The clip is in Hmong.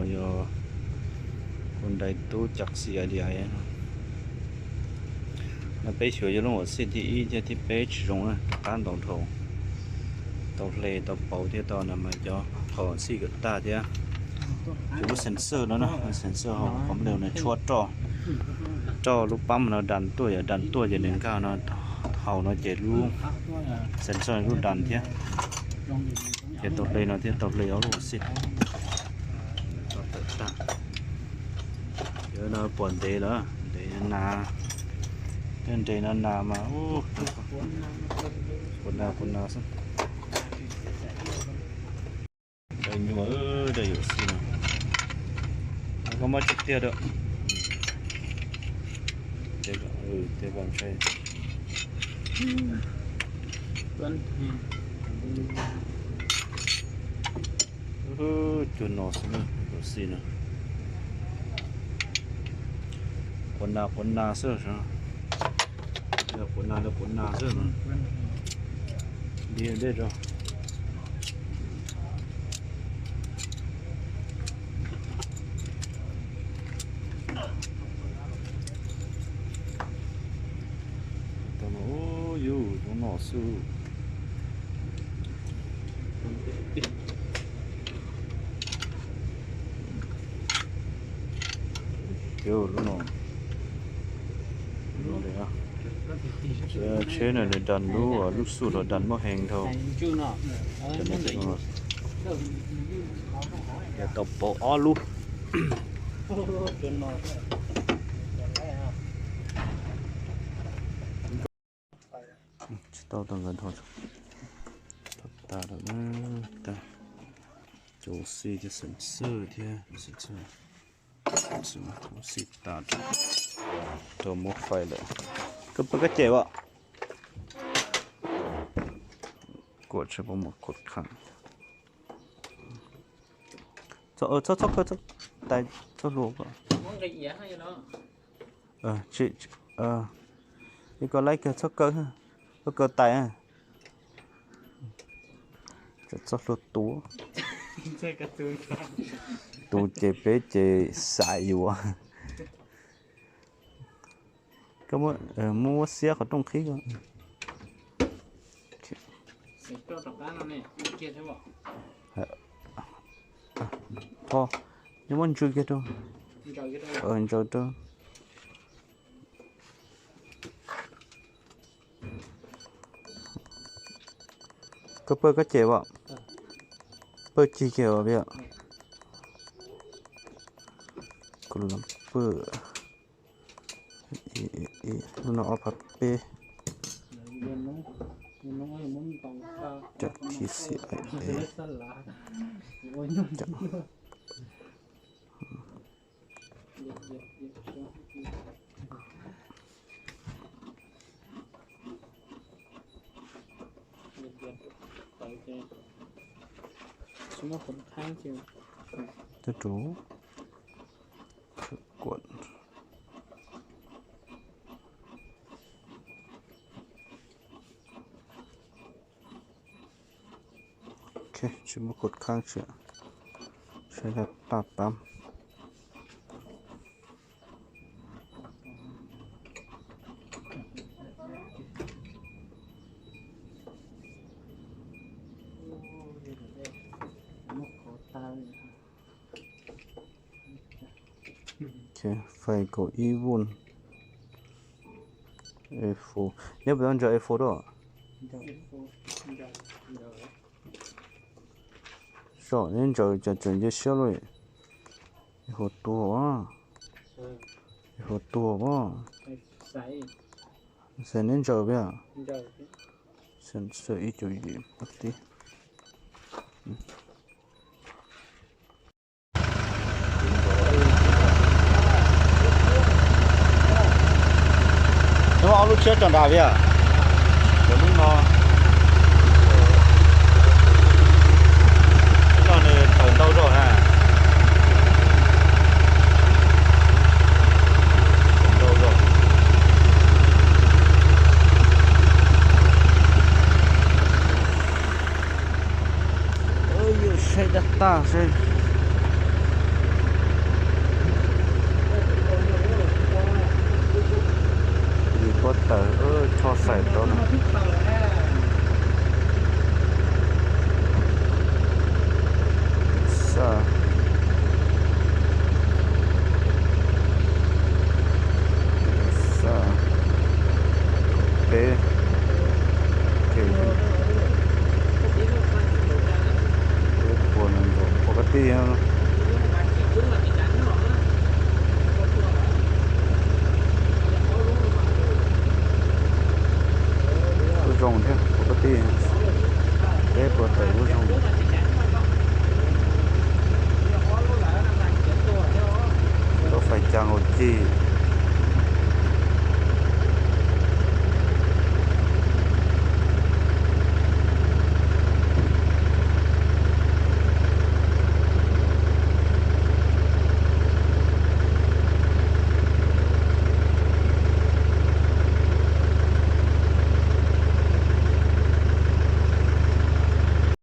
Yog kuv dais tub cov xim a diav no, peb xyuas yog lub uas xij thib ib thiab thib peb tsis zoo na, qab ntau dhau. Tau hle tau pauv thiab tau no mas cov qhov xij kom tag thiab. Cov lub sensor no na, sensor hauv qhov ntawd na tshuab roj, roj lub pab no das tuaj, yog das tuaj ces nws nkag no, hauv no ces lub sensor lub das thiab. Ces tau hle no thiab tau hle ob lub uas xij. Tawm tag. Cov no puas ntev lawm, ntev nas, thiab ntev no nas mas ub, puas nas puas nas xwb. Dais nyuam, dais yuam xim no, koj muab tsis tiag rau. Tiag, tiag ntshai. Cuag no xwb, yuam xim no. Quav nas quav nas xwb, quav nas quav nas xwb. Li dej rau. Tau no, yus zoo no xwb. Cov lub no, tsheb no nws das lub, lub xub los das muaj heev dhau. Tau pauv ob lub. Tsis tau tau nkawd dhau, tau tas lawm na. Tag, cov xij thiab sensor thiab sensor, xij tas rau muab fais lawm. Koj pw koj cem as. Kuam tsis pub mus khuam kheej. Txhob, txhob kaw, tais txhob hlua. Ib koj laib kiag txhob kaw, txhob kaw tais. Txhob hlua tus. Tus ces peb ces xav yuav. Koj muab, muab xiab qhov rooj qhib ko. Tho, nyob muab ntsws kiag rau. Ntsaws rau. Koj pawj koj cem as. Pawj cig kiag as. Kuv los pawj. Lub no ob phav peb. Cov khib xim aim dev. Tej rau kuam. Ok, tsis muaj khuam kheej tsis, saib tag tag tab. Fais kaum ib vuj. A four, neb puas tau ntsaws A four rau? Zom neb ntsaws cas tseem nce siab luaj. Hu tuag, hu tuag as. Xav neb ntsaws peb, xav ib cum yim pov tib. Neb muab ob lub tshiab tso nrad Vias. Cov lub no, lub no nws tawm ntau zog na. Tawm ntau zog. Saib tag tag saib. Thaij rau no. Xaj. Xaj. Peb. Peb puas nees nkaum, pov ka tij. Kuj zoo thiab, pov ka tij. Peb puas tawm kuj zoo. Lub fais cas nkaus cig.